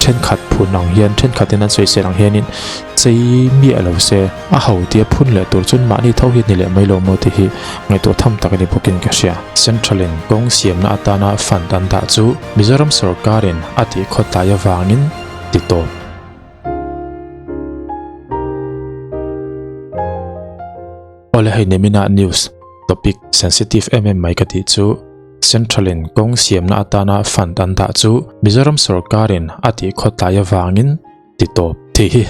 Thenkhat phun ang hian thenkhatin an sawisel ang hianin chei miah lo se a ho tia phun leh tur chuan mahni tho hi ni leh mai lo maw tih hi ngaihtuah tham tak a ni bawkin ka hria. Central-in kawng siamna atana fund an dah chu Mizoram sorkarin a tih khawtlai avangin ti tawp. Awle hei Nemina news topic sensitive em em mai ka tih chu Central in kawng siamna atana fund an dah chu Mizoram sorkarin a tih khawtlai avangin ti tawp tih hi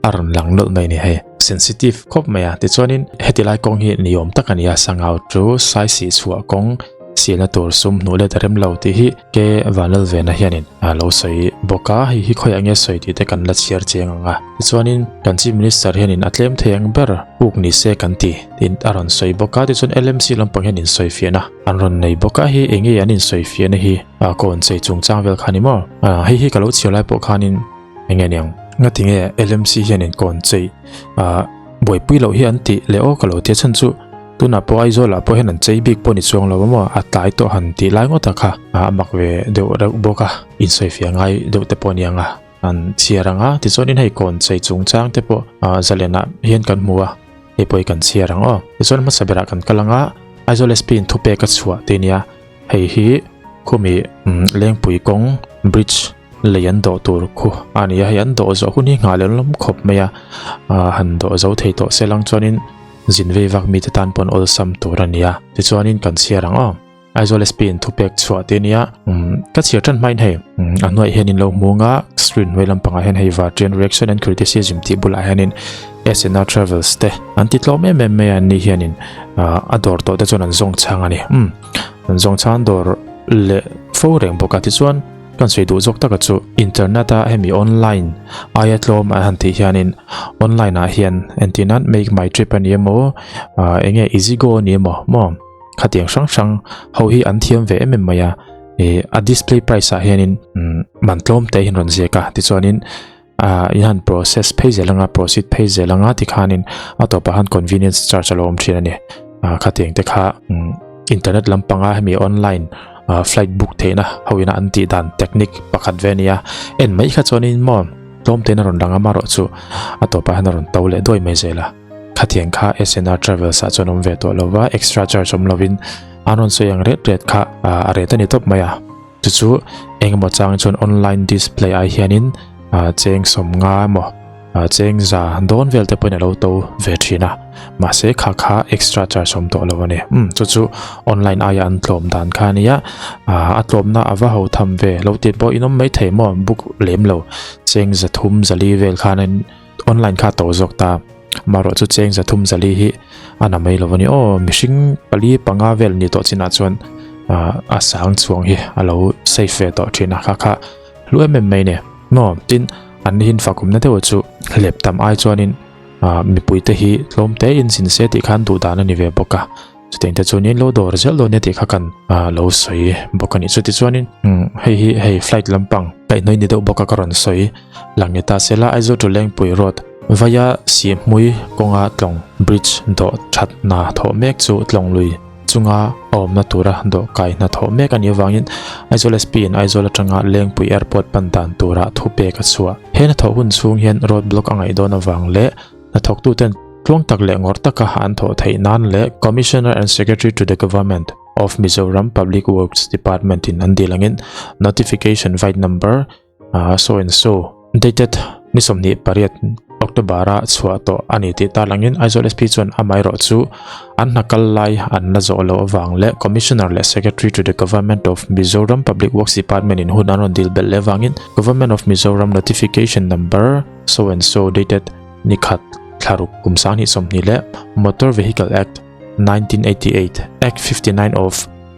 a rawn lang nawlh mai ni hei. Sensitive khawp mai a tichuanin heti lai kawng hi ni awm tak a ni a sangau chu saisih chhuah kawng sialna tur sum hnuh let a rem lo tih hi ke Vanlalvena hianin a lo sawi bawk a hei hi khawiah nge sawi tih te kan la chhiar chiang ang a tichuanin kan chief minister hianin a tlem thei ang ber puk ni se kan ti tiin a rawn sawi bawk a tichuan LMC lampang hian insawi fiahna an rawn nei bawk a hei eng nge an insawi fiahna hi a kawn chei chungchang vel kha ni maw hei hi ka lo chhiar lai pawh khanin eng nge niang ngati nge LMC hianin kawn chei buaipui loh hi an tih leh aw ka lo tia chhan chu Tunah pawh Aizawlah pawh hian an chei bik pawh ni chuang lo a maw a tlai tawh han tih lai ngawt a kha a mak ve deuh reuh bawk a insawifiah ngai deuh te pawh a ni ang a an chhiar ang a tichuanin hei kawn chei chungchang te pawh zalenah hian kan hmu a hei pawh hi kan chhiar ang aw tichuan hmasa berah kan kal ang a Aizawl SP in thupek a chhuah tih a nia hei hi khumi Lengpui kawng bridge lei an dawh tur khu a ni a hei an dawh zawh hun hi nghah leh lawm khawp mai a han dawh zo thei tawh se lang chuanin Zin vei vak mite tan pawn awlsam tur a nia. Tichuanin kan chhiar ang aw. Aizawl SP in thupek chhuah te nia. Ka chhiar tan hmain hei. A hnuaih hian in lo hmu nga screen hnuai lampangah hian hei Vartian reaction and criticism tih bulah hianin SNR Travels te an ti tlawm em em mai a ni hianin a dawr tawh te chuan an zawng chhang a ni. An zawng chhang dawr leh fo reng bawk a tichuan Kan sawi duh zawk taka chu internet a hemi online aia tlawm an han tih hianin online ah hian entir nan make my trip a ni emaw ah eng nge easy go a ni emaw maw khatiang hrang hrang ho hi an thiam ve em em mai a ih a display price ah hianin man tlawm te hi an rawn ziak a tichuanin ah in han process phei zel anga proceed phei zel anga tikhanin a tawpah han convenience charge a lo awm thin a ni ah khatiang te kha internet lampanga hemi online ah flight book theihna ho ina an tih dan technique pakhat ve a nia en mai kha chuanin maw tlawm te in a rawn lang a amaherawh chu a tawpah hian a rawn to leh duai mai zel a khatiang kha S_N_R travels ah chuan awm ve tawh lo va extra charge awm lovin an rawn sawi ang ret ret kha ah a ret a ni tawp mai a. Chu chu engemaw chang chuan online display ai hianin ah cheng sawmnga emaw ah cheng za dawn vel te pawhin a lo to ve thin a mahse kha kha extra charge awm tawh lo a ni umm chu chu online aia an tlawm dan kha a nia ah a tlawmna a va ho tham ve lo tih pawh in awm maithei maw book lem lo cheng za thum zali vel khanin online kha to zawk ta marawh chu cheng za thum zali hi a na mai lo a ni aw mihring pali panga vel ni tawh chinah chuan ah a sang chhuang hi a lo safe ve tawh thin a kha kha hlu em em mai ni maw tin an ni hin fakawmna deuh chu hlep tam ai chuanin ah mipui te hi tlawm te in zin se tih khan duh dan a ni ve bawk a chutiang te chuanin lo dawr zel dawn nia tih kha kan ah lo sawi bawk a ni chuti chuanin umm hei hi hei flight lampang kaihhnawih ni deuh bawk a ka rawn sawi lang ni ta sela Aizawl to Lengpui road vaia Sihhmui kawnga tlawng bridge dawh that hna thawh mek chu tlawng lui chunga a awmna tura dawh kai hna thawh mek a nih avangin Aizawl SP in Aizawl atanga Lengpui airport pan dan tura thupek a chhuah. He hnathawh hun chhung hian road block a ngaih dawn avang leh Hnathawktuten tluang tak leh ngawrh taka an thawh theih nan leh Commissioner and Secretary to the Government of Mizoram Public Works Department in an dil angin Notification vide Number so and so dated ni 28 October a chhuah tawh a ni tih tarlangin Aizawl SP chuan amaherawh chu an hna kal lai an la zawh loh avang leh Commissioner leh Secretary to the Government of Mizoram Public Works Department in hun an rawn dil belh leh avangin Government of Mizoram Notification Number so and so dated nikhat thlaruk kum sanghnih sawmhnih leh Motor Vehicle Act 1988 Act 59 of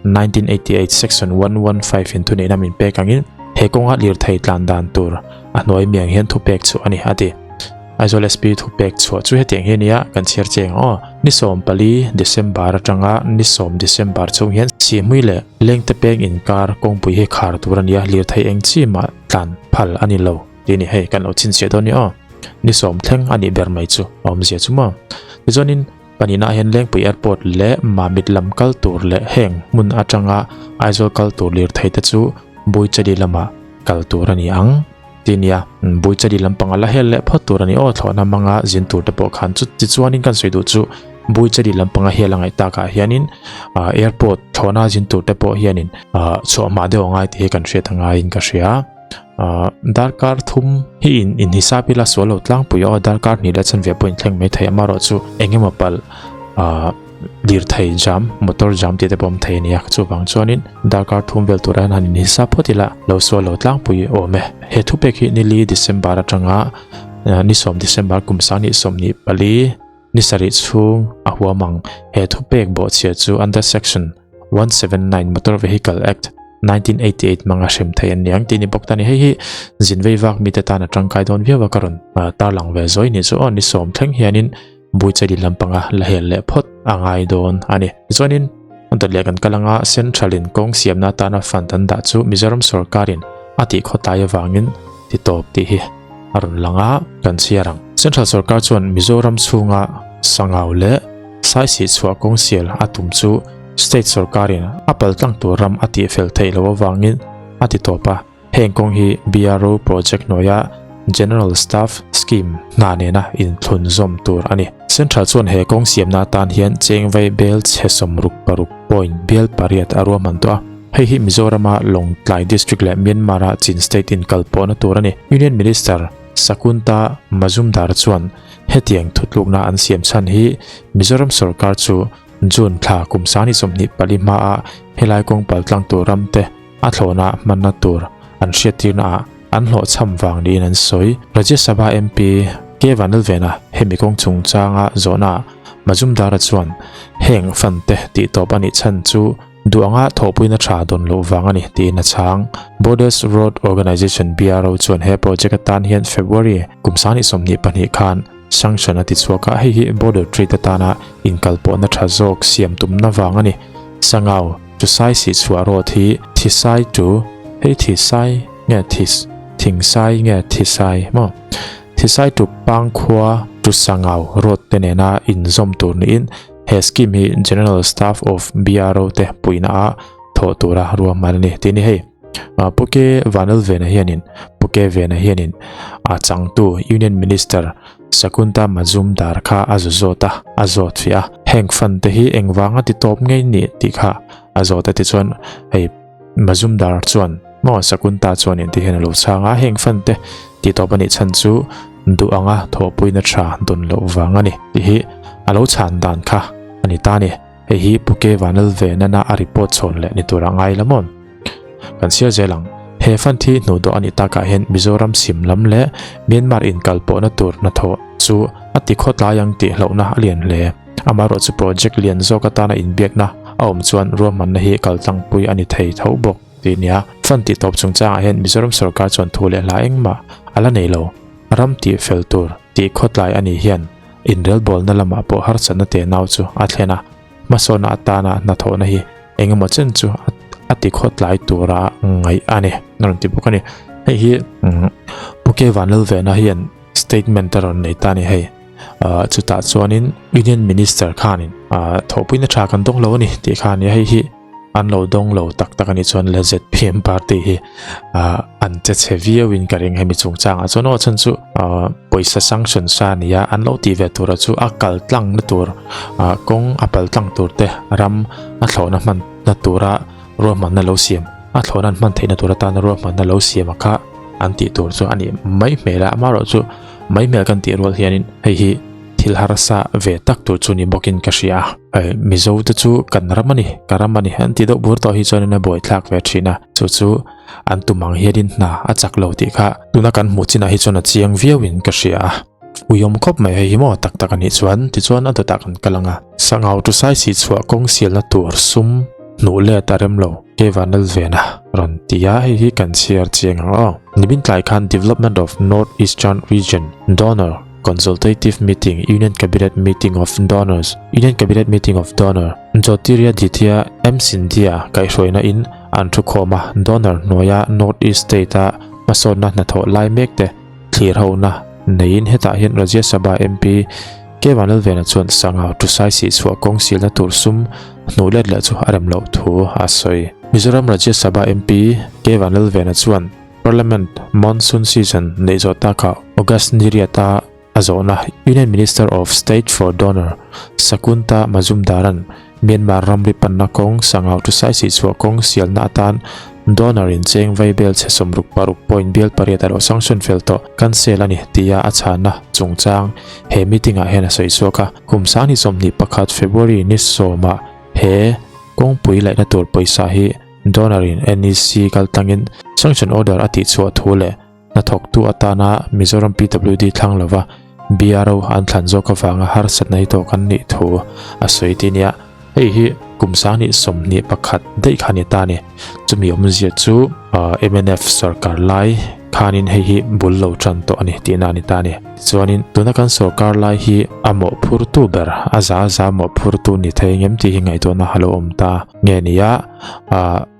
1988 Section 115 in thuneihna min pek angin he kawnga lirthei tlan dan tur a hnuai miang hian thupek chhuah a ni a ti. Aizawl SP thupek chhuah chu hetiang hi a nia kan chhiar cheng aw. Ni 14 December atanga ni 10 December chhung hian Sihhmui leh Lengte peng inkar kawngpui hi khar tur a nia lirthei eng chi mah tlan phal a ni lo. Tih ni hei kan lo chhinchhiah dawn ni aw. Ni sawm thleng a nih ber mai chu a awmzia chu maw. Tichuanin pahnihna hian Lengpui Airport leh Mamit lam kal tur leh heng hmun atanga Aizawl kal tur lirthei te chu Buichadi lamah kal tur a ni ang. ti nia. Buichali lampanga la hel leh phawt tur a ni aw thlawhna hmanga zin tur te pawh khan chu tichuanin kan sawi duh chu Buichali lampanga hel a ngaih takah hianin airport thlawhna zin tur te pawh hianin chhuah hma deuh a ngai tih hi kan hriat a ngaiin ka hria. Darkar thum hi in inhisap ila sual lo tlangpui aw darkar hnih leh chanve pawh inthleng mai thei amaherawh chu engemaw palh Lirthei jam, motor jam tih te pawh awm thei a ni a, chuvang chuanin darkar thum vel turah hian han inhisap phawt ila lo sual lo tlangpui awm e. He thupek hi nili December atanga ni sawm December kum sang 24 ni sarih chhung a huam ang. He thupek bawhchhia chu under section 179 Motor Vehicle Act 1988 hmanga hrem thei an ni ang tih ni bawk ta a ni. Hei hi zin vei vak mite tan a tangkai dawn viau a ka rawn tarlang ve zawi ni chu aw ni sawm thleng hianin Buichali lampanga la hel leh phawt a ngai dawn a ni. Tichuanin, dawt leh kan kal anga Central-in kawng siamna atana fund an dah chu Mizoram sorkarin a tih khawtlai avangin ti tawp tih hi a rawn lang a, kan chhiar ang. Central sorkar chuan Mizoram chhunga Sangau leh Saisih chhuah kawng sial a tum chu State sorkarin a paltlang tur ram a tihfel theih loh avangin a ti tawp a. Heng kawng hi BRO project hnuaia General Staff Scheme hna nena inthlunzawm tur a ni. Central chuan he kawng siamna atan hian chengvai bel chhe 66 point bial pariat a ruahman tawh a. Hei hi Mizorama Lawngtlai District leh Myanmar-a Chin State inkalpawhna tur a ni. Union Minister Sakunta Mazumdar chuan hetiang thutlukna an siam chhan hi Mizoram sorkar chu June thla kum 2024 hmaa helai kawng paltlang tur ramte A thlawhna hmanna tur an hriattirna ah an hlawhchham vang niin an sawi. Rajya Sabha MP K Vanlalvena hemi kawng chungchanga zawhna ah Majumdar-a chuan heng fund te tih tawp a nih chhan chu duh anga thawhpuina tha dawn loh vang a ni tiin a chhang. Borders Road Organisation, BRO, chuan he project atan hian February kum 2022 khan sanction a ti chhuak a, hei hi border trade atana inkalpawhna tha zawk siam tumna vang a ni. Sangau. Chusai sih chhuah road hi Thisai to hei Thisai nge This Thingsai nge Thisai maw Thisai to Pangkhua to Sangau road te nena inzawm tur niin he scheme hi General Staff of BRO te puihna a thawh tura ruahman a ni tih a ni hei. Puke Vanlalvena hianin Puke Vena hianin a changtu Union Minister Sakunta Majumdar kha a zu zawt a, a zawt fiah a. Heng fund te hi engvanga ti tawp ngei nih tih kha a zawt a tichuan hei Majumdar chuan maw Sakunta chuanin ti hian a lo chhang a, heng fund te ti tawp a nih chhan chu duh anga thawhpuina tha dawn loh vang a ni tih hi a lo chhan dan kha a ni ta a ni. Hei hi Puke Vanlalvenana a report chhawn leh ni tur a ngai la maw? Kan chhiar zel ang. He fund hi hnuh dawh a nih takah hian Mizoram sim lam leh Myanmar inkalpawhna tur hnathawh chu a ti khawtlai ang tih hlauhna a lian hle. Amaherawh chu project lian zawk atana inbiakna a awm chuan ruahmanna hi kaltlangpui a ni thei tho bawk tih a ni a. Fund tih tawp chungchangah hian Mizoram sorkar chuan thu leh hla engmah a la nei lo. Ram tih fel tur tih khawtlai a nih hian inrelbawlna lamah pawh harsatna tenau chu a thlen a. Hmasawnna atana hnathawhna hi eng emaw chen chu a ti khawtlai tura ngaih a ni a rawn ti bawk a ni. Hei hi Pu K Vanlalvena hian statement a rawn nei ta a ni hei. Chutah chuanin Union Minister khanin thawhpuina tha kan dawng lo a ni tih kha a ni a, hei hi an lo dawng lo tak tak a nih chuan la ZPM party hi an che chhe viau in ka ring hemi chungchangah chuan aw chhan chu pawisa sanction sa a ni a an lo tih ve tura chu a kal tlang na tur kawng a pal tlang tur te ram a thlawhna hman na tura ruahmanna lo siam a thlawhna an hman theihna tur atana ruahmanna lo siam a kha an tih tur chu a nih mai hmel a amaherawh chu mai hmel kan tih rual hianin hei hi thil harsa ve tak tur chu ni bawkin ka hria a. Hei Mizo te chu kan ram a ni, ka ram a ni an ti deuh bur tawh hi chuanin a buaithlak ve thin a, chu chu an tum ang hianin hna a chak lo tih kha tuna kan hmuh chinah hi chuan a chiang viauin ka hria a. Uiawm khawp mai hei hi maw tak tak a nih chuan tichuan a dawtah kan kal ang a. Sangau tu sai sih chhuah kawng sialna tur sum hnuh let a rem lo ke vanlal vena rawn ti a, hei hi kan chhiar chiang ang aw. Nimin tlai khan Development of North Eastern Region Donor Consultative Meeting, Union Cabinet Meeting of Donors, Union Cabinet Meeting of Donor, Jyotiraditya M. Scindia kaihhruaina in an thu khawm a, donor hnuaia North East State a hmasawnna hnathawh lai mek te thlir hona neiin hetah hian Rajya Sabha MP K. Vanlalvena chuan Sangau Tusai sihchhuah kawng silna tur sum hnuh let leh chu a rem loh thu a sawi. Mizoram Rajya Sabha MP K. Vanlalvena chuan. Parliament monsoon season neih zawh takah August ni riata a zawhna Union Minister of State for Donor Sakunta Mazumdaran Myanmar ramri panna kawng Sangau to Saisih chhuah kawng sialna atan Donor in cheng vaibel chhe 66 point bial pariat a lo sanction fel tawh cancel a ni tia a chhanna chungchang he meeting ah hian a sawi chhuak a. Kum 2021 February ni sawmah he kawngpui laihna tur pawisa hi Donor in NEC kaltlangin sanction order a tihchhuah thu leh hnathawktu atana Mizoram PWD thlang lova BRO an thlan zawk avanga harsatna hi tawk an nih thu a sawi ti nia. Hei hi kum 2021 daih kha ni ta ni. Chumi awmzia chu mnf sarkar lai khanin hei hi bul lo tan tawh a ni tihna a ni ta ni. Tichuanin tuna kan sarkar lai hi a mawhphurtu ber a za za mawhphurtu ni thei ngem tih hi ngaihtuahna a lo awm ta nge nia.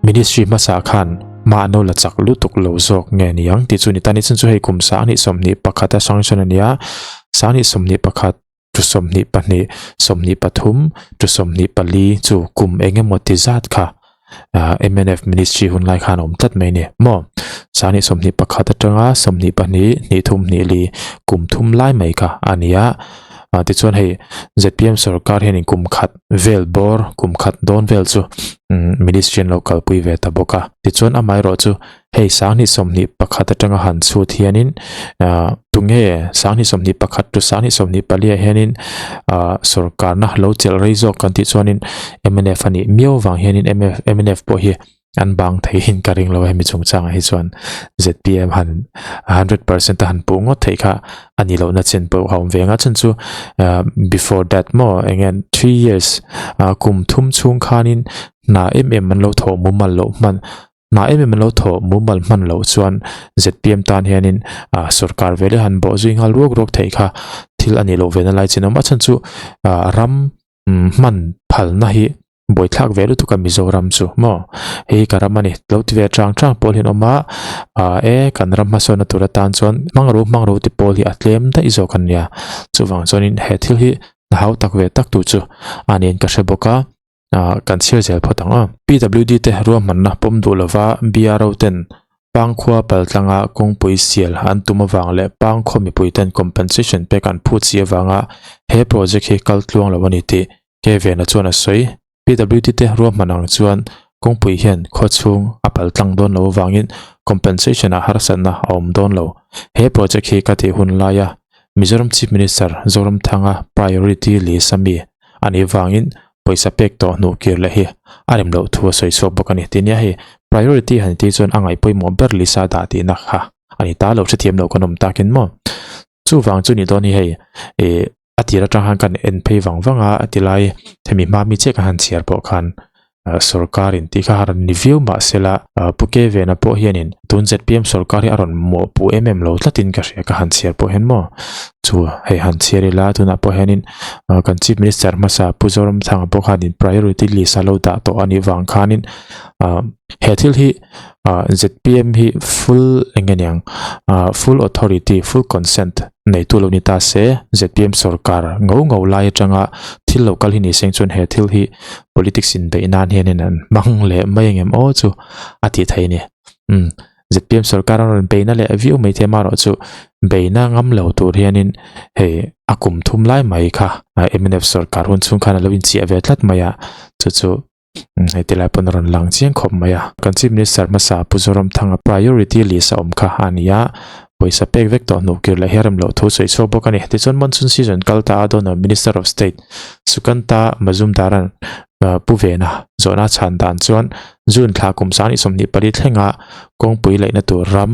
Ministry hmasa khan mah no la chak lutuk lo zawk nge ni ang tih chu ni ta ni. Chun chu hei kum 2021 a sanction a nia. 2021 to 22, 23 to 24 chu kum eng emaw ti zat kha mnf ministry hun lai khan awm tlat mai ni maw. 2021 atanga 22 hnih thum hnih li kum thum lai mai kha a ni a. Tichuan hei ZPM sarkar hianin kum khat vel bawr kum khat dawn vel chu ministry an lo kalpui ve ta bawk a. Tichuan amaherawh chu hei 2021 atanga han chhut hianin tunge 2021 to 2024 ah hianin sarkarna lo chelh rei zawk kan tih chuanin mnf a nih miau vang hianin mnf pawh hi an bang theihin ka ring lo a hemi chungchangah hi chuan ZPM han 100% a han puh ngawt theih kha a ni lohna chin pawh a awm ve ang a chhan chu before that maw eng nge 3 years kum thum chhung khanin hna em em an lo thawh mumal loh hman hna em em an lo thawh mumal hman loh chuan ZPM tan hianin sorkar ve leh han bawh zui nghal ruak ruak theih kha thil a ni loh ve na lai chin a awm a chhan chu ram hman phalna hi buaithlak ve lutuk a Mizoram chu maw hei ka ram a ni lo ti ve chang chang pawl hi an awm a ah e kan ram hmasawnna tur atan chuan hmang ro hmang ro ti pawl hi a tlem daih zawk a nia chuvang chuanin he thil hi hau tak ve tak tur chu a niin ka hre bawk a ah kan chhiar zel phawt ang a PWD te ruahmanna pawm duh lova BRO ten Pangkhua paltlanga kawngpui sial an tum avang leh Pangkhaw mipui ten compensation pek an phut si avanga he project hi kal tluang lo a ni tih Kevena chuan a sawi. PWD te ruahman ang chuan kawngpui hian khaw chhung a paltlang dawn lo avangin compensation ah harsatna a awm dawn lo. He project hi ka tih hun laia Mizoram Chief Minister Zoramthanga priority list a mi a nih vangin pawisa pek tawh hnuh kir leh hi a rem loh thu a sawi chhuak bawk a ni. Tinia hei priority han tih chuan a ngaih pawimawh ber list a dah tihna kha a ni ta lo hrethiam lo kan awm takin maw. Chuvang chu ni dawn hi hei ih a tir atang khan kan en phei vang vang a tilai hemi hma mi chiah ka han chhiar pawh khan sorkar in tih kha a rawn ni viau mahsela Pu Kevena pawh hianin tun ZPM sorkar hi a rawn mawhpuh em em lo tlatin ka hria ka han chhiar pawh hian maw chu hei han chhiar ila tunah pawh hianin kan chief minister hmasa Pu Zoramthanga pawh khanin priority list a lo dah tawh a nih vang khanin he thil hi ZPM hi full eng nge niang full authority full consent neitu lo ni ta se ZPM sarkar ngo ngo lai atanga thil lo kal hi ni seng chuan he thil hi politics in beih nan hianin an hmang leh mai engem aw chu a tih theih a ni umm ZPM sarkar an rawn beihna leh viau mai thei amaherawh chu beihna ngam lo tur hianin hei a kum thum lai mai kha mnf sarkar hun chhung khan a lo inchiah ve tlat mai a chu chu Hei ti lai pawn a rawn lang chiang khawp mai a. Kan Chief Minister hmasa Pu Zoramthanga priority list a awm kha a ni a, pawisa pek vek tawh hnuh kir leh hian rem loh thu sawi chhuak bawk a ni. Tichuan monsoon season kal ta a dawn a Minister of State Sukanta Mazumdaran Pu Vena zawhna chhan dan chuan June thla kum 2024 thlenga kawngpui laihna tur ram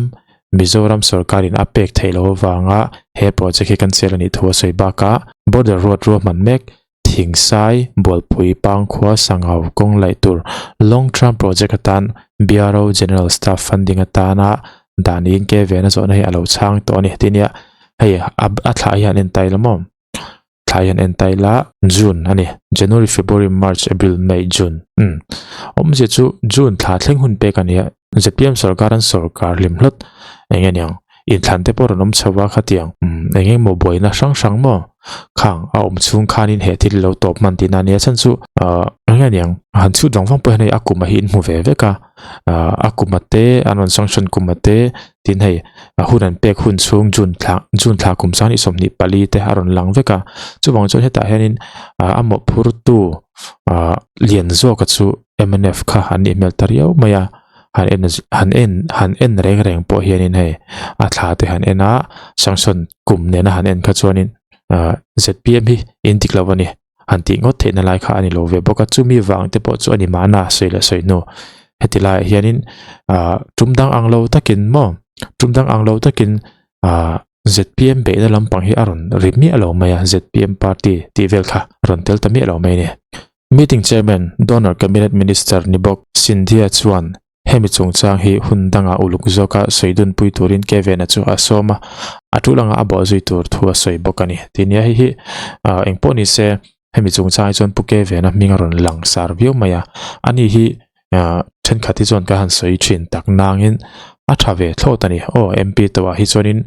Mizoram sorkarin a pek theih loh avanga he project hi cancel a nih thu a sawi bakah border road ruahman mek Thingsai, Bualpui, Pangkhua, Sangau kawng laih tur Long Term Project atan BRO General Staff Funding atana dan in ke vena zawhna hi a lo chhang tawh a ni. Tinia hei a thla hi han en tai la maw? Thla hi han en tai la June a ni. January, February, March, April, May, June. Umm. Awmzia chu June thla thleng hun pek a ni a. ZPM sorkar an sorkar hlim hlawt eng nge niang? Inthlan te pawh rawn awm chho a khatiang. Umm eng eng maw buaina hrang hrang maw? Khang a awm chhung khanin he thil lo tawp hman tihna a nia chhan chu ahh eng nge niang han chhut vang vang pawh hian hei a kum a hi in hmu ve vek a ahh a kum a te an rawn sanction kum a te tin hei a hun an pek hun chhung June thla June thla kum sang ni 24 te a rawn lang vek a chuvang chuan hetah hianin ahh a mawhphurtu ahh lian zawka chu mnf kha an nih hmel ta riau mai a han en han en han en reng reng pawh hianin hei a thla te han en a sanction kum nena han en kha chuanin ahh zpm hi in dik lo a ni han tih ngawt theihna lai kha a ni lo ve bawk a chumi vang te pawh chu a ni mahna sawi leh sawi hnu heti laiah hianin ahh tum dang ang lo takin maw tum dang ang lo takin ahh zpm beihna lampang hi a rawn ri miah lo mai a zpm party tih vel kha a rawn tel ta miah lo mai a ni. Meeting chairman Donor Cabinet Minister ni bawk Scindia chuan hemi chungchang hi hun dangah uluk zawka sawi dunpui turin Kevin-a chu a sawm a, a tul anga a bawhzui tur thu a sawi bawk a ni. Ti nia hei hi engpawh ni se hemi chungchang hi chuan Pu Kevin-a hming a rawn lang sar viau mai a, ani hi thenkhat hi chuan ka han sawi thin tak nangin a tha ve thlawt a ni. Aw MP tawhah hi chuanin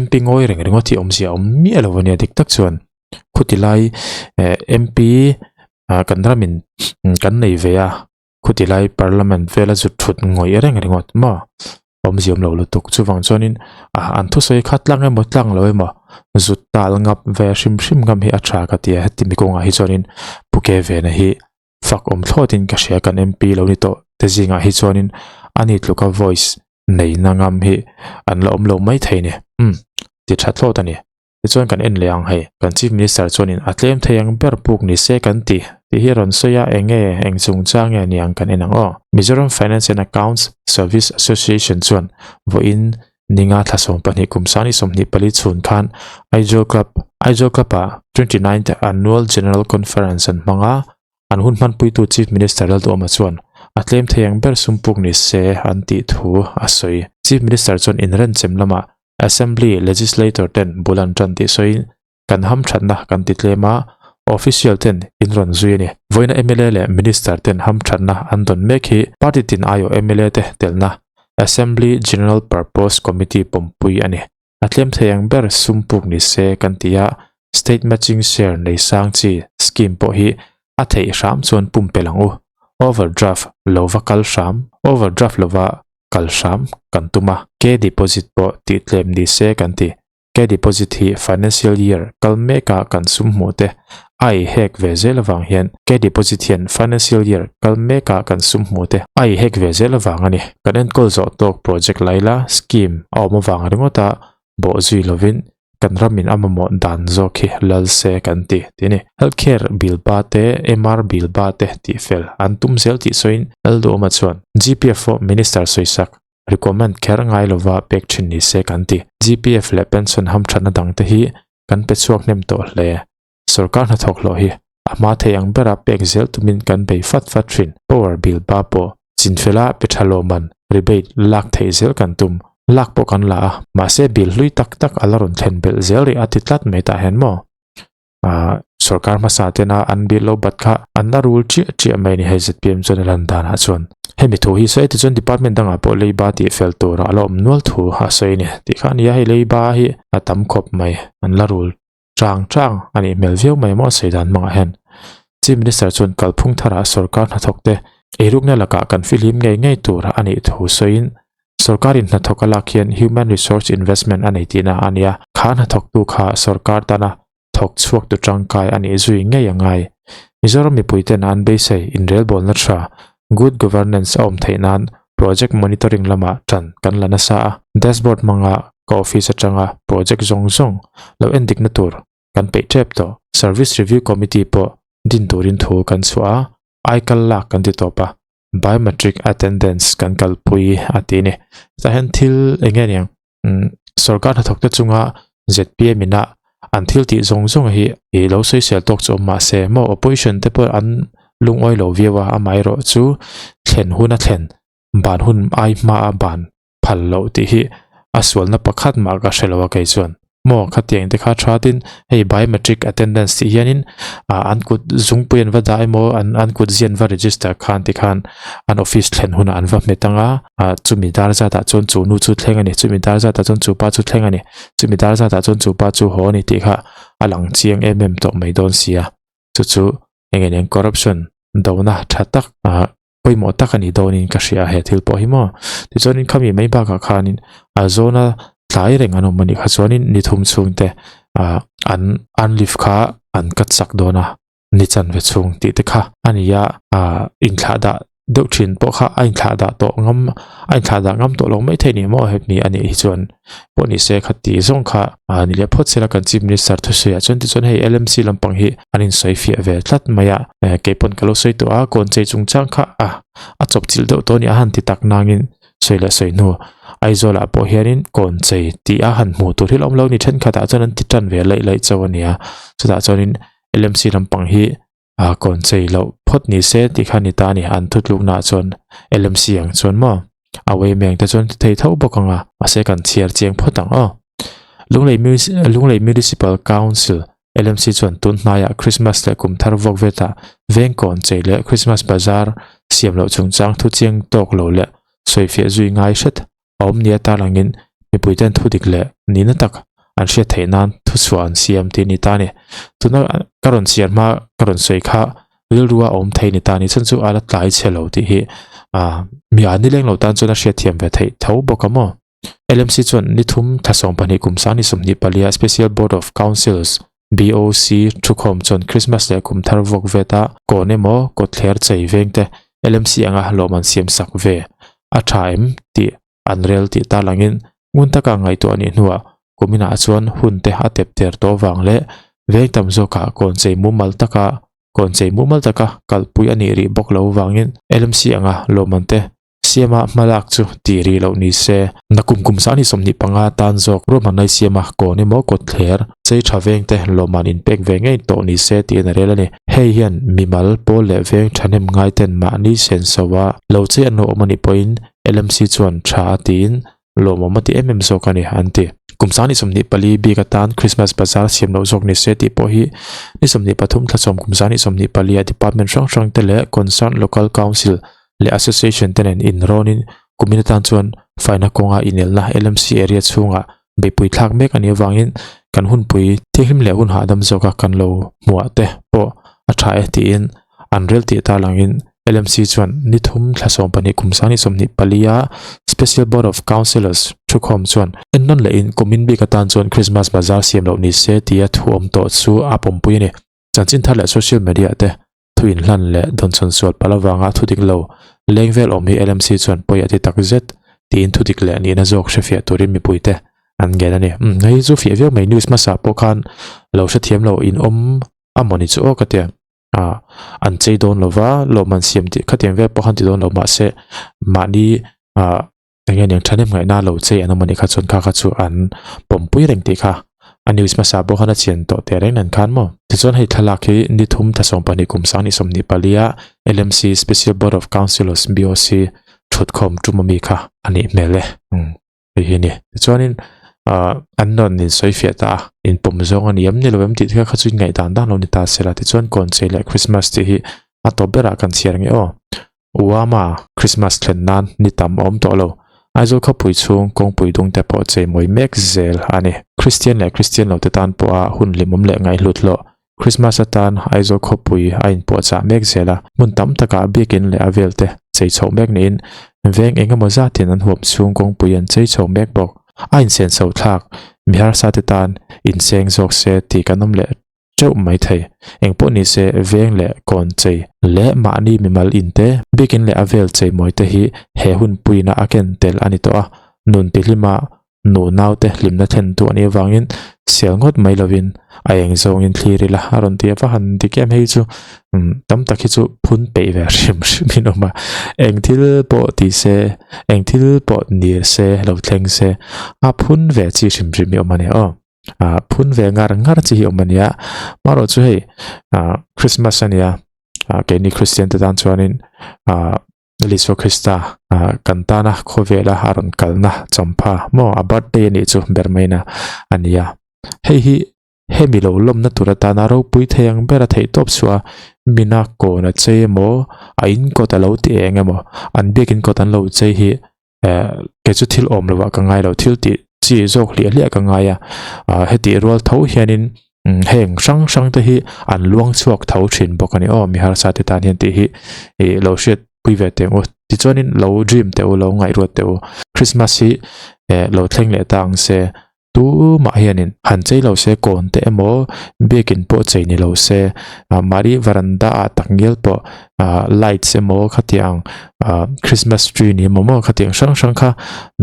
MP ngawi reng ringawt hi awmzia a awm miah lo a nia dik tak chuan. Khuti lai eh MP ah kan ramin kan nei ve a khuti lai parliament vela zut thut ngawih reng ringawt maw awmzia awm lo lutuk chuvang chuanin ah an thusawi kha tlang emaw tlang lo emaw zut tal ngap ve hrim hrim ngam hi a tha ka ti a heti mi kawngah hi chuanin Pu Ke Vena hi fak awm thlawtin ka hria kan MP lo ni tawh te zingah hi chuanin ani tluka voice nei na ngam hi an la awm lo maithei ni umm ti tha thlawt a ni. Tichuan kan en leh ang hei, kan Chief Minister chuanin a tlem thei ang ber puk ni se kan ti tih hi a rawn sawi a, eng nge, eng chungchang nge ni ang kan en ang aw. Mizoram Finance and Accounts Service Association chuan vawiin ninga thla 12 kum sani 24 chhun khan Aizawl Club, Aizawl Club-ah 29th Annual General Conference an hmang a, an hun hmanpuitu Chief Minister Lalduhawma chuan a tlem thei ang ber sum puk ni se an tih thu a sawi. Chief Minister chuan inrenchem lamah Assembly Legislator ten bul an tan tih sawiin kan hamthatna kan ti tlem a, official ten in rawn zui a ni. Vawiina mla leh Minister ten hamthatna an dawn mek hi party tin aiawh mla te telna Assembly General Purpose Committee pawmpui a ni. A tlem thei ang ber sum puk ni se kan ti a, State Matching Share nei sang chi scheme pawh hi a theih hram chuan pumpelh ang u. Overdraft lova kal hram, Overdraft lova kal hram kan tum a, K deposit pawh tih tlem ni se kan ti. K deposit hi financial year kal meka kan sum hmuh te a ei hek ve zel avang hian K deposit hian financial year kal meka kan sum hmuh te a ei hek ve zel avang a ni. Kan enkawl zawh tawk project laila scheme a awm avang ringawta bawh zui lovin kan ramin a mamawh dan zawk hi lal se kan ti tih a ni. Health care bill ba te, MR bill ba te tih fel an tum zel tih sawiin Lalduhawma chuan GPF pawh Minister sawisak recommend kher ngai lova pek thin ni se kan ti. GPF leh pension hamthatna dangte hi kan pe chhuak hnem tawh hle. Sorkar hnathawk hlawh hi a hma thei ang bera pek zel tumin kan bei fat fat thin. Power bill ba pawh chinfela pe tha lawman rebate lak theih zel kan tum. Lak pawh kan la a, mahse bill hlui tak tak a la rawn thlen belh zel rih a ti tlat mai tah hian maw? Ahh sorkar hmasa tena an bill lo bat kha an la rul chiah chiah mai a ni hei zpm chuan a lan danah chuan. Hemi thu hi sawi tichuan department dangah pawh leiba tih fel tura a la awm nual thu a sawi a ni tih kha a ni a, hei leiba hi a tam khawp mai an la rul Chang chang a nih hmel viau mai maw sawi dan hmangah hian Chief Minister chuan kalphung tharah sorkar hnathawkte eirukna lakah kan fihlim ngei ngei tur a nih thu sawiin sorkarin hnathawk a lak hian Human Resource Investment a nei tihna a ni a, kha hnathawktu kha sorkar tana thawk chhuaktu tangkai a nih zui ngei a ngai. Mizoram mipuiten an beisei inrelbawlna tha, good governance a awm theih nan project monitoring lamah tan kan la nasa a, dashboard hmanga ka office atanga project zawng zawng lo en dikna tur kan peih tep tawh. Service Review Committee pawh din turin thu kan chhuah a, aikal lak kan ti tawp a, biometric attendance kan kalpui a ti a ni. Hetah hian thil eng nge niang sorkar hnathawk te chunga zpm ina an thil tih zawng zawng hi ih lo sawisel tawk chu awm mah se maw opposition te pawh an lungawi lo viau a amaherawh chu thlen hun a thlen ban hun ai hma a ban phal loh tih hi a sualna pakhat mah ka hre lo a kei chuan maw khatiang te kha tha tin hei biometric attendance tih hianin ah an kut zungpui an va dah emaw an an kut zian va register khan tikhan an office thlen hunah an va hmet ang a ah chumi dar zatah chuan chu nu chu thleng a ni chumi dar zatah chuan chu pa chu thleng a ni chumi dar zatah chuan chu pa chu haw a ni tih kha. a lang chiang em em tawh mai dawn si a. Chu chu eng nge nen corruption dona tha tak ah pawimawh tak a ni dawnin ka hria a he thil pawh hi maw. Tichuanin khami mai bakah khanin a zawna tlai reng an awm a nih kha chuanin ni thum chhungte ah an an lift kha an cut sak dawn a ni chanve chhung tih te kha a ni a ah inthlah dah deuh thin pawh kha a inthlah dah tawh ngam a inthlah dah ngam tawh lo mai thei ni maw hemi a nih hi chuan pawh ni se kha tih zawng kha ah ni leh phawt sela kan chief minister thusawi ah chuan tichuan hei L_M_C lampang hi an insawi fiah ve tlat mai a eh kei pawn ka lo sawi tawh a kawn chei chungchang kha a a chawp chilh deuh tawh a ni a han ti tak nangin sawi leh sawi hnu Aizawl ah pawh hianin kawn chei tih a han hmuh tur hi la awm lo a ni thenkhat ah chuan an ti tan ve laih laih chauh a ni a chutah chuanin L_M_C lampang hi a kawn chei loh phawt ni se tih kha ni ta a ni an thutlukna ah chuan LMC ang chuan maw a away meng te chuan ti thei tho bawk ang a mahse kan chhiar chiang phawt ang aw Lunglei Lunglei Municipal Council LMC chuan tun hnaiah Christmas leh kum thar vawk vetah veng kawn chei leh Christmas bazar siam loh chungchang thu chiang tawk lo leh sawifiah zui ngai hret a awm nia tarlangin mipuiten thu dik leh nihna tak an hriat theih nan thuchhuah an siam tih a ni ta a ni. Tuna ka rawn chhiar hma ka rawn sawi kha rilrua a awm thei ni ta a ni. Chhan chu a la tlai chhe lo tih hi ah mi a nileng lo tan chuan a hriatthiam ve theih tho bawk a maw. LMC chuan ni thum thla 12 kum 2024 a Special Board of Councils, BOC, thukhawm chuan Christmas leh kum thar vawk veta kawn emaw kawtthler chei vengte LMC anga hlawm an siam sak ve a tha em tih an rel tih tarlangin ngun taka ngaihtuah a nih hnuah kuminah chuan hun te a tep ter tawh vang leh veng tam zawkah kawn chei mumal taka kawn chei mumal taka kalpui a nih rih bawk lo vangin LMC anga lawmman te Siama hmalak chu tih rih loh ni se. Nakum kum 25 tan zawk ruahmanna i siam a, kawn emaw kawtthler, chei tha veng te lawmman inpek ve ngei tawh ni se tiin a rel a ni. Hei hian mimal, pawl leh veng thahnem ngai ten mahni senso a lo chei an lo awm a nih pawhin LMC chuan tha a tiin lawmawm a ti em em zawk a ni an ti. Kum 24 bik atan Christmas bazar siam loh zawk ni se tih pawh hi ni 23 thla sawm kum 24 a department hrang hrang te leh concerned local council leh association te nen inrawnin kumin atan chuan faina kawnga inelna LMC area chhungah beihpui thlak mek a nih avangin kan hunpui thianghlim leh hun hahdam zawka kan lo hmuah te pawh a tha e tiin an rel tih tarlangin LMC chuan ni thum thla 12 kum 24 a Special Board of Councillors thukhawm chuan ennawn lehin kumin bik atan chuan Christmas bazar siam loh ni se tia thu awm tawh chu a pawmpui a ni. Chanchin thar leh social media te thu inhlan leh dawnchhawn sual palh avanga thu dik lo leng vel awm hi LMC chuan pawi a ti tak zet tiin thu dik leh nihna zawk hrefiah turin mipuite an ngen a ni. Umm hei chu fiah viau mai news hmasa pawh khan lo hrethiam lo in awm a mawni chu aw ka tia ah an chei dawn lova lawmman siam tih khatiang vel pawh khan ti dawn lo mahse mahni ah Eng nge niang thahnem ngaihna lo chei an awm anih kha chuan kha kha chu an pawmpui reng tih kha a news hmasa pawh khan a chian tawh teh reng nen khan maw. Tichuan hei thlalak hi ni thum thla 12 kum 2024 a LMC Special Board of Councillors BOC thutkhawm tum ami kha a nih hmel e. Umm hei hi a ni. Tichuanin ah an rawn insawi fiah ta a, inpawm zawng a ni em ni lo em tih te kha kha chu inngaihdan dan lo ni ta se la. Tichuan kawnchei leh Christmas tih hi a tawp berah kan chhiar nge aw. Uama Christmas thlen nan ni tam a awm tawh lo. Aizawl khawpui chhung kawngpui dung te pawh cheimawi mek zel a ni. Kristian leh Kristian lo te tan pawha hun hlimawm leh ngaihhlut hlawh Christmas atan Aizawl khawpui a inpuahchah mek zel a. Hmun tam takah biakin leh a vel te chei chhoh mek niin veng eng emaw zatin an huam chhung kawngpui an chei chho mek bawk. A insenso thlak mi harsa te tan inseng zawk se tih kan awm leh teuh mai thei. Engpawh ni se veng leh kawn chei leh mahni mimal in te, biakin leh a vel chei mawi te hi he hun puina a ken tel a ni tawh a, nun tihlima nu nau te hlimna thlen tu a nih avangin sial ngawt mai lovin a eng zawngin thlir ila a rawn ti a, va han dik em hei chu umm tam tak hi chu phun peih ve hrim hrim in awm a, eng thil pawh ti se eng thil pawh ni se lo thleng se a phun ve chi hrim hrim hi awm a ni aw. ah phun ve ngar ngar chi hi awm a nia marawh chu hei ah Christmas a nia ah keini Christian te tan chuanin ah Isua Krista ah kan tana khawvela a rawn kalna champha maw a birthday a nih chu ber maina a nia hei hi hemi lo lawmna tur atana ropui thei ang ber a theih tawp chu a mina kawn a chei emaw a in kawt a lo ti eng emaw an biakin kawt an lo chei hi eh kei chu thil awm lovah ka ngai lo thil tih chi zawk hliah hliah ka ngai a ah hetih rual tho hianin. Heng hrang hrang te hi an luang chhuak tho thin bawk a ni aw mi harsa te tan hian tih hi ih lo hriat pui ve teh ang u. Tichuanin lo dream teh u lo ngaihruat teh u. Christmas hi eh lo thleng leh ta ang se tumah hianin han chei lo se kawn te emaw biakin pawh chei ni lo se ah mahni varanda ah tak ngial pawh ah lights emaw khatiang ah Christmas tree ni emaw maw khatiang hrang hrang kha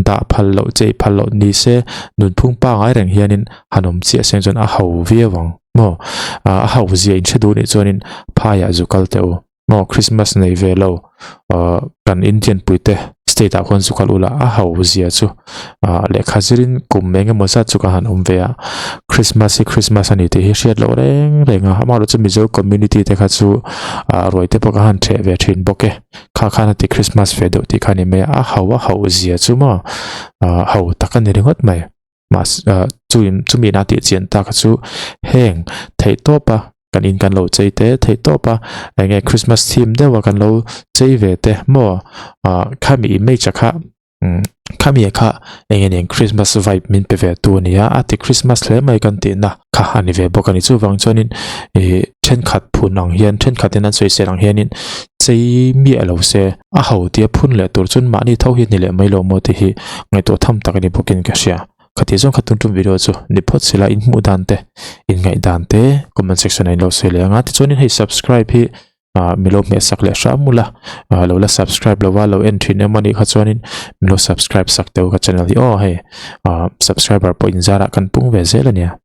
dah phal loh chei phal loh ni se nunphung pangai reng hianin han awm chiah seng chuan a ho viau ang maw ah a ho zia in hre duh nih chuanin phaiah zu kal teh u maw Christmas nei ve lo ah kan Indian pui te state ah khuan zu kal ula a ho zia chu ah lehkha zirin kum eng emaw zat chu ka han awm ve a Christmas hi Christmas a ni tih hi hriat loh reng reng a amaherawhchu chu Mizo community te kha chu ah ruai te pawh ka han theh ve thin bawk e kha khan a ti Christmas ve deuh tih kha a ni mai a a ho a ho zia chu maw ah ho tak a ni ringawt mai. Mahse chuin chumi ina tih chian tak chu heng theih tawp a kan in kan lo chei te theih tawp a eng nge Christmas theme deuh a kan lo chei ve te maw ah khami image a kha umm khami a kha eng nge nen Christmas vibe min pe ve tu a ni a a ti Christmas hle mai kan tih na kha a ni ve bawk a ni chuvang chuanin ih thenkhat phun ang hian thenkhat in an sawisel ang hianin chei miah lo se a ho tia phun leh tur chuan mahni tho hi a ni leh mai lo maw tih hi ngaihtuah tham tak a ni bawkin ka hria. Khatih zawng kha tun tum video chu ni phawt sila in hmuh dan te in ngaih dan te comment section ah in lo sawi leh ang a tichuanin hei subscribe hi ah mi lo hmeh sak leh hram mula ah lo la subscribe lova lo en thin emaw anih kha chuanin mi lo subscribe sak teuh ka channel hi aw hei ah subscriber pawh inzarah kan pung ve zel a nia.